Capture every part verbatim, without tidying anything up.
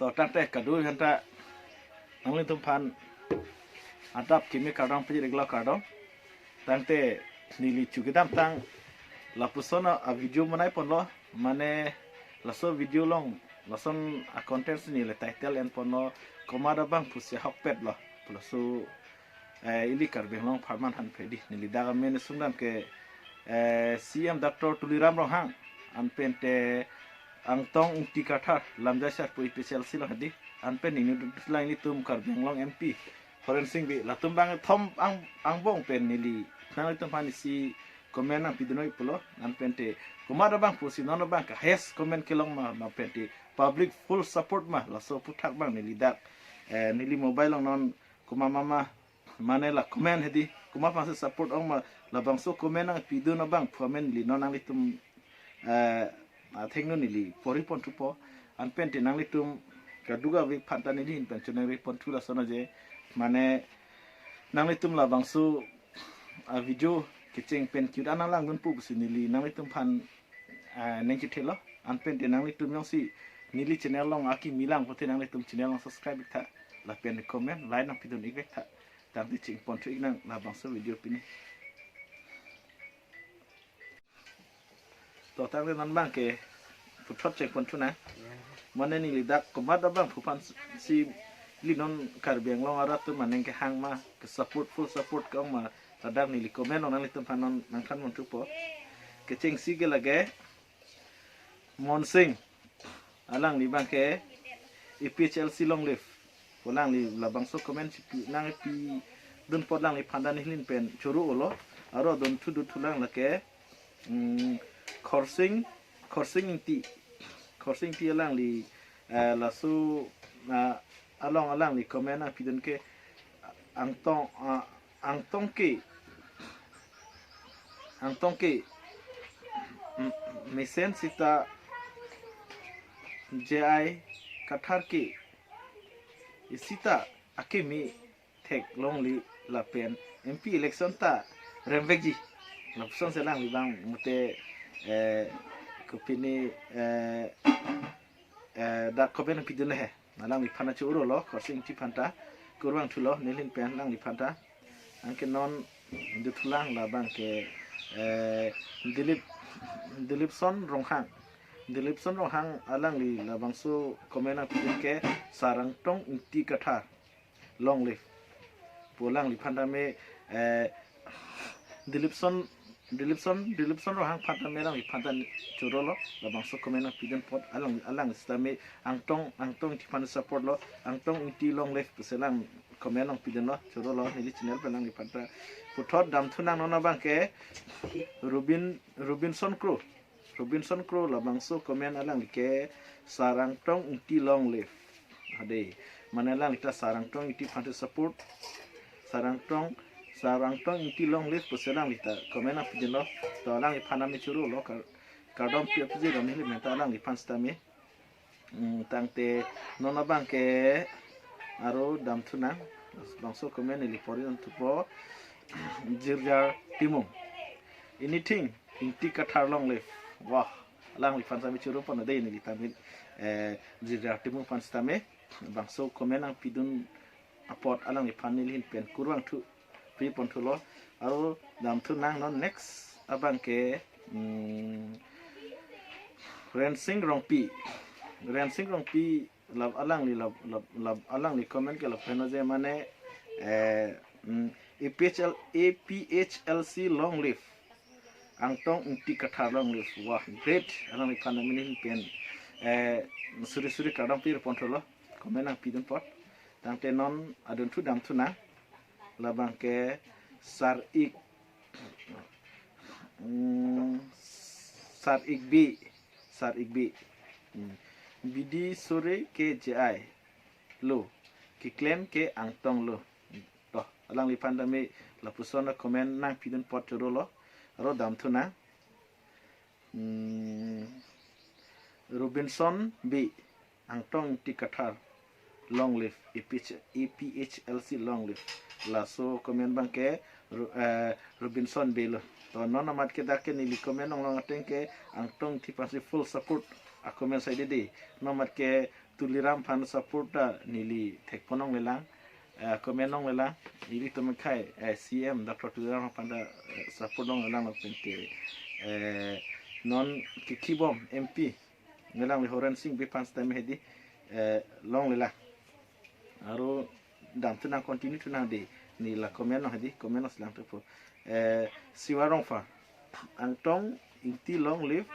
To tangte kado hanta nanglitum aphan adap kimi kardom pajir-iklo, kardom. Tangte neli chu kedamtang lapuson a-video manai ponlo, mane laso video along, lason a-content si neli title en ponlo, komat abang pusi ahokpet lo. Laso eh, ili Karbi Anglong apharman aphan pedi. Neli dak amen sungdam ke, eh, C M Doctor Tuliram Ronghang, anpen te Angtong Ingti Kathar, lamjai sarpo A P H L C along hedi, anpen neli dutlang ilitum Karbi Anglong M P Horensing Bey, latum bang thom ang, angbong pen neli nanglitum aphan isi comment nangpidun noi pulo, anpen te komat abang pusi non abang ke highest comment kelong ma, ma pen te public full support ma, laso aphuthak abang neli dak, eh, neli mobile along non komat mama, mane la comment hedi, komat aphansi support ong ma, labangso comment nangpidun abang phu amen neli non nanglitum, eh, athengno neli pori ponthupo, anpen te nanglitum kadokave aphanta neli ahin pen choningri ponthu lason aje, mane nanglitum labangso a-video kecheng pen cute an nanglang dunpo pusi neli nanglitum aphan, eh, ning chethelo, anpen te nanglitum jongsi neli channel along akimi lang pulote nanglitum channel along subscribe-iktha, lapen comment, like nangpidun-ikvektha. Tangte chingponthu-iknang labangso video pini. To tangte non abang ke puthot chingponthu nang. Mane neli dak komat abang phu aphansi ili non Karbi Anglong arat atum aning kehang ma, ke support, full support ke-ong ma, ladak neli comment along nanglitum aphan non nangthan ponthupo. Kechengsi ke lake Monsing, alangli abang ke A P H L C long live pu alangli labangso comment si pi, nangpidun apot alangli aphanta neli ahin pen choro-olo. Aro adunthu duthulang lake, mm, Khorsing, Khorsing Ingti, Khorsing Ingti alangli, eh, laso, ah, along alangli comment nangpidun ke Angtong, ah, Angtong ke, Angtong ke, mm, mesen sita J I Kathar ke, isita akimi theklongle lapen M P election ta remvekji. Lapusonsi alangli abang mate, eh, kopine, eh, eh, dak comment pidun he. Alangliphan ta choro-olo, Khorsing Ingti aphanta kurvangthulo, neli ahin pen alangliphanta. Anke non duthulang labang ke, eh, Dilip, Dilipson Ronghang. Dilipson Ronghang alangli labangso comment nangpidun ke Sar Angtong Ingti Kathar long live pu alangliphan tame, eh, Dilipson, Dilipson, Dilipson Ronghang aphan tame alangliphan ta choro-lo, labangso comment nangpidun apot, alang, alang sitame Angtong, Angtong Ingti aphan support-lo, Angtong Ingti long live pusi alang comment nangpidunlo, choro-lo, neli channel pen alangliphan ta. Puthot damthunang non abang ke Robin, Robinson Kro. Robinson Kro labangso comment alangli ke Sar Angtong Ingti long live. Hade, mane alangli ta Sar Angtong Ingti aphan support. Sar Angtong, Sar Angtong Ingti long live pusi alangli ta comment nangpidunlo. To alangliphan tame choro-lo, kar, kardom pi apji ram neli ahin pen ta alangliphan sitame. Mm, tangte non abang ke aro damthunang. Bangso comment neli pori ponthupo. Jirjar Timung. Anything, Ingti Kathar long live. Wah, alangliphan tame choro pon dei neli tame, eh, Jirjar Timung aphan sitame. Bangso comment nangpidun apot alangliphan neli ahin pen kurvangthu, pi ponthulo. Aro damthunang non next abang ke, mm, Rensing Rongpi. Rensing Rongpi lab alangli lab, lab, lab alangli comment ke lapen aje mane, eh, mm, A P H L, A P H L C long live. Angtong Ingti Kathar long live. Wah, great. Alangliphan tame neli ahin pen, eh, suri suri kardom pir ponthulo. Comment nangpidun apot. Tangte non adunthu damthunang. Labang ke Sar Ik, mm, Sar Ik Bey, Sar Ik Bey. Mm. Bidi sore ke J I lo, keklem ke Angtong lo. To, alangliphan tame lapuson a-comment nangpidun apot choro-lo, aro damthunang. Hmm, Robinson Bey, Angtong Ingti Kathar long live, A P H, A P H L C long live. Laso comment abang ke Ro-, eh, Robinson Bey lo. To non amat ke dak ke neli comment along long ateng ke Angtong Ingti aphansi full support a-comment saide dei. Non amat ke Tuliram aphan support ta neli thekpon longlelang, eh, comment longlelang, ilitum akhei, eh, C M Doctor Tuliram aphan ta, eh, support longlelang lapen ke, eh, non kekhibom M P, nangli Horen Sing Bey aphan sitame hedi, eh, longlelang. Aro damthunang, continue thunang dei, neli la comment along hedi, comment along si langthupo. Eh, Siwa Rongphar, Angtong Ingti long live,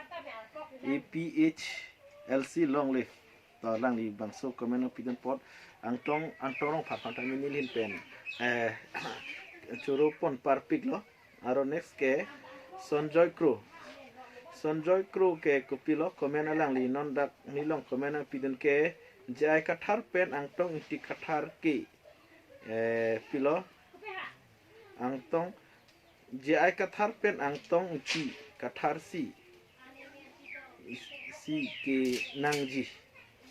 A P H L C long live. To alangli bangso comment nangpidun apot, Angtong, Angtong Rongphar aphan tame nelihin pen, eh, choro pon parpiklo. Aro next ke Sonjoy Kro. Sonjoy Kro ke kopilo comment alangli non dak nelong comment nangpidun ke J I Kathar pen Angtong Ingti Kathar ke, eh, pilo Angtong J I Kathar pen Angtong Ingti Kathar si, si kenangji.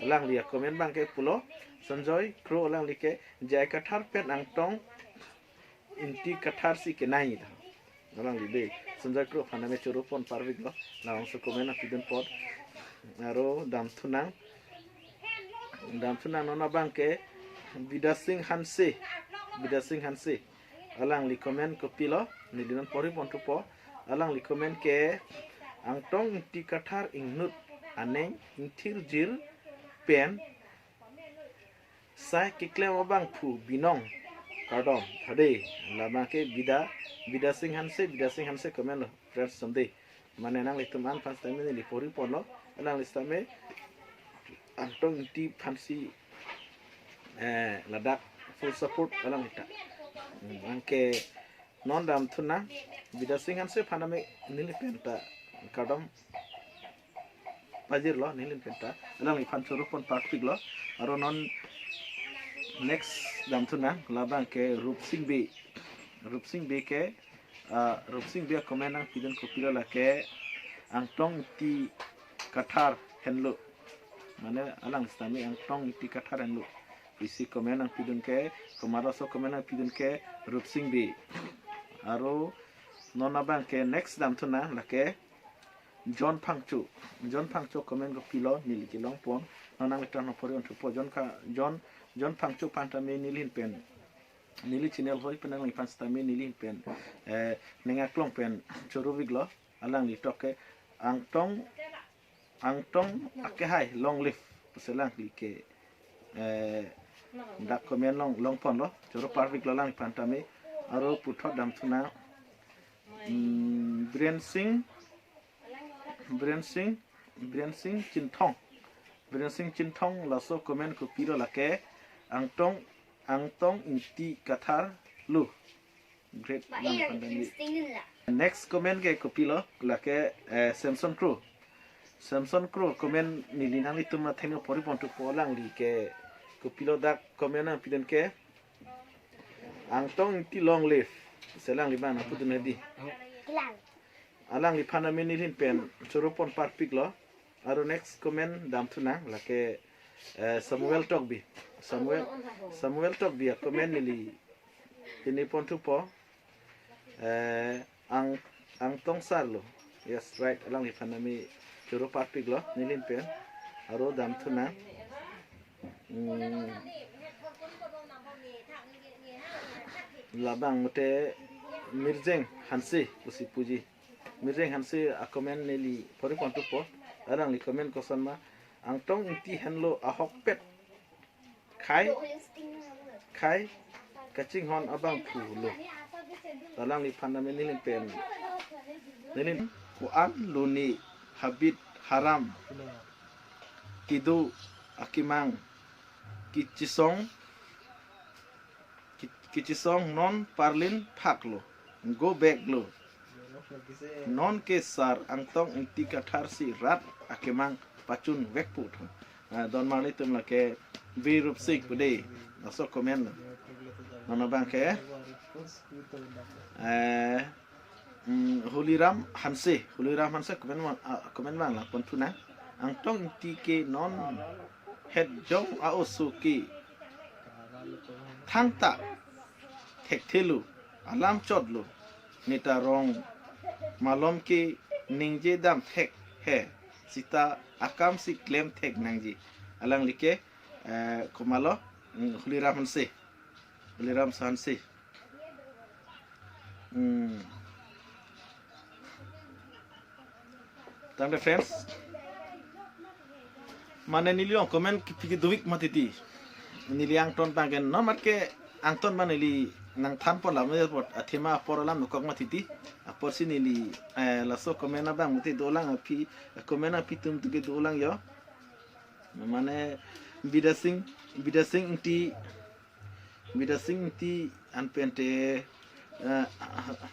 Alangli a-comment abang ke pulo, Sonjoy Kro alangli ke J I Kathar pen Angtong Ingti Kathar si kenangji ta. Alangli dei, Sonjoy Kro aphan tame choro pon parpiklo, labangso comment nangpidun apot. Aro damthunang, damthunang non abang ke Bidya Sing Hanse, Bidya Sing Hanse. Alangli comment kopilo, neli non pori ponthupo. Alangli comment ke Angtong Ingti Kathar ingnut aneng ingthirjir pen sai keklem abangphu binong kardom. Hade, labang ke Bidya, Bidya Sing Hanse, Bidya Sing Hanse comment lo, friends, someday. Mane nanglitum an aphan sitame neli pori ponlo, alangli sitame Angtong Ingti aphan si, eh, ladak full support alangli ta. Hmm, anke non damthunang, Bidya Sing Hanse aphan tame neli pen ta kardom pajirlo, neli pen ta. Alangliphan choro pon parpiklo. Aro non next damthunang, labang ke Rupsing Bey. Rupsing Bey ke, ah, Rupsing Bey comment nangpidun kopilo lake Angtong Ingti Kathar henlo. Mane alang sitame Angtong Ingti Kathar henlo pusi comment nangpidun ke, komatlo laso comment nangpidun ke Rupsing Bey. Aro non abang ke next damthunang lake John Phangcho. John Phangcho comment kopilo neli kelong pon. Non nanglitum non pori ponthupo John ka, John, John Phangcho aphan tame nelihin pen, neli channel hoi pen nangliphan sitame nelihin pen, eh, ning aklong pen choro piklo. Alangli tok ke Angtong, Angtong Akehai long live pusi alangli ke, eh, dak comment along long ponlo, choro parpiklo alangliphan tame. Aro puthot damthunang, mm, Biren Sing, Biren Sing, Biren Sing Chinthong. Biren Sing Chinthong laso comment kopilo lake Angtong, Angtong Ingti Kathar lo. Great. Ba, lang iya, pandang di. Interesting din la. Next comment ke kopilo lake, eh, Samson Kro. Samson Kro comment neli nanglitum athengno pori ponthupo, alangli ke kopilo dak comment nangpidun ke Angtong Ingti long live pusi alangli abang nangpidun hedi. Kelang. Alangliphan tame nelihin pen choro pon parpiklo. Aro next comment damthunang lake, eh, Samuel Tokbi. Samuel, Samuel Tokbi a-comment neli pini ponthupo. Eh, Ang, Angtong Sar lo. Yes, right. Alangliphan tame choro parpiklo nelihin pen. Aro damthunang. Hmm. Labang mate Mirjeng Hanse pusi puji. Mirjeng Hanse a-comment neli pori ponthupo. Alangli comment koson ma, Angtong Ingti henlo ahokpet. Khai, khai kachinghon abangphu lo. Alangliphan tame nelihin pen, nelihin ko-an lone habit haram kedo akemang kechisong, ke-, kechisong non parlin phak lo, go back lo. Non ke sar Angtong Ingti Kathar si rat akemang pachun vekpo thu. Ah, don marli atum lake Birup Sik pu dei. Laso comment lo. Non abang ke, eh, mm, Huliram Hanse, Huliram Hanse comment abang, ah, comment abang lang ponthunang. Angtong Ingti ke non het jong a-oso ke thangta thekthelo, alam chotlo. Neta rong malom ke ningje dam thek he, seta akam si klem thek nangji. Alangli ke, eh, komatlo, mm, Huliram Hanse. Huliram Hanse. Hmm. Tangte friends, mane neli along comment kipi kedovik mati ti. Neli angton abang ke non mat ke angton abang neli nangthanpon alam apot athema apor alam dokok mati ti. Aporsi neli, eh, laso comment abang mati dolang aphi, comment aphi atum tu ke dolang jo. Mane Bidya Sing, Bidya Sing Ingti, Bidya Sing Ingti anpen te, eh,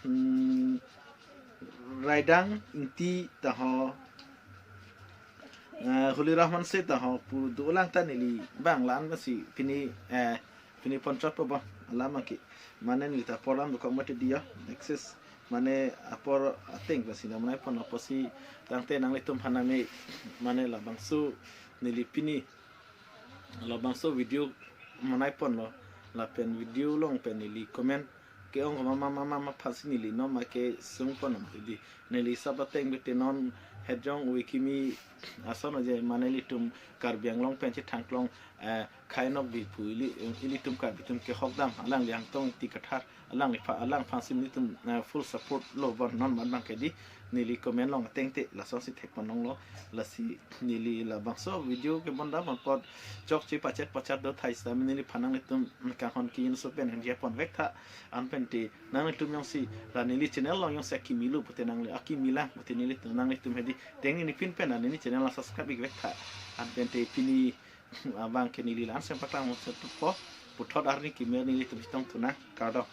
hmm, Raidang Ingti taho, eh, Huliram Hanse taho pu dolang ta neli abang la-an masi pini, eh, pini ponchot po ba alam ke mane neli ta apor alam dokok mati diya access mane apor ateng pasi na mane pon apotsi tangte nanglitum aphan name mane labangso neli pini labangso video manai ponlo lapen video along pen neli comment ke-ong mama mama mama aphansi neli non ma ke sungpon di neli sap ateng bete non hejong ove kimi ason aje mane ilitum Karbi Anglong pen chethang klong, eh, khainok bi pu ili, ilitum Karbi atum kehok dam alangli angtong ti kathar alanglipha, alang aphansi nelitum, eh, full support lo bon non mat abang ke di neli comment along ateng te lasonsi thekpon longlo lasi neli labangso video ke bon dam apot chokche pachet pachet do thai sita neliphan nanglitum kanghon ke-inso pen hengji apon vek tha anpen te nanglitum jongsi la neli channel along jongsi akimi lo pute nangli akimi lang pute nelitum nanglitum hedi teng neli pin pen la neli channel la subscribe ik vek tha anpen te pini abang ke neli la-an seng paklang mo setupo puthot arni kimi nelitum chetong thu nang kardom.